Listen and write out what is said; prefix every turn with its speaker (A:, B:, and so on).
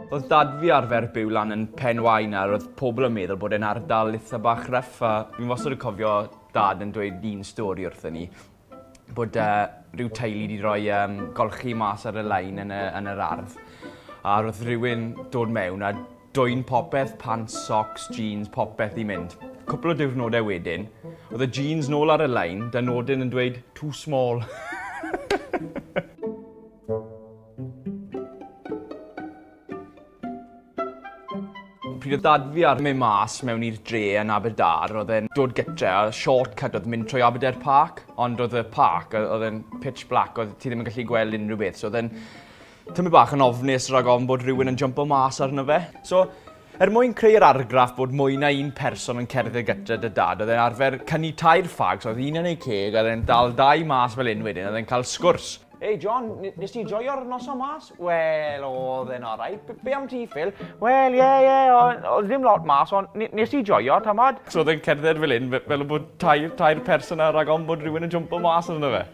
A: Oedd dad fi arfer byw lan yn Pen-waun a roedd pobl yn meddwl bod e'n ardal itha bach rough a fi'n wastad yn cofio dad yn dweud un stori wrthon ni bod rhyw teulu 'di roi golchi mas ar y lein yn y yn yr ardd a roedd rhywun dod mewn a dwyn popeth, pants, socks, jeans, popeth i mynd. Cwpl o diwrnodau wedyn, oedd y jeans nôl ar y lein, 'da nodyn yn dweud too small. Pryd oedd dad fi ar mynd mas mewn i'r dre yn Aberdâr, oedd e'n dod gytre a shortcut oedd mynd trwy Aberdare Park, ond oedd y park, oedd e'n pitch black, oedd ti ddim yn gallu gweld unrhyw beth, so oedd e'n tymed bach yn ofnus rhag ofn bod rhywun yn jumpo mas arno fe. So, er mwyn creu'r argraff bod mwy na un person yn cerdded gytre 'da dad, oedd e'n arfer cynnu tair ffag, so oedd un yn ei ceg, a oedd e'n dal dau mas fel hyn wedyn, oedd e'n cael sgwrs. Hey John, nes ti joio'r noson mas? Wel, oedd e'n alright. Be, be am ti, Phil? Wel, ie, ie, oedd ddim lot mas, ond nes ti joio, tamad? So oedd e'n cerdded fel hyn, fel bod tair person ar rhag ofn bod rhywun yn jumpo mas arno fe.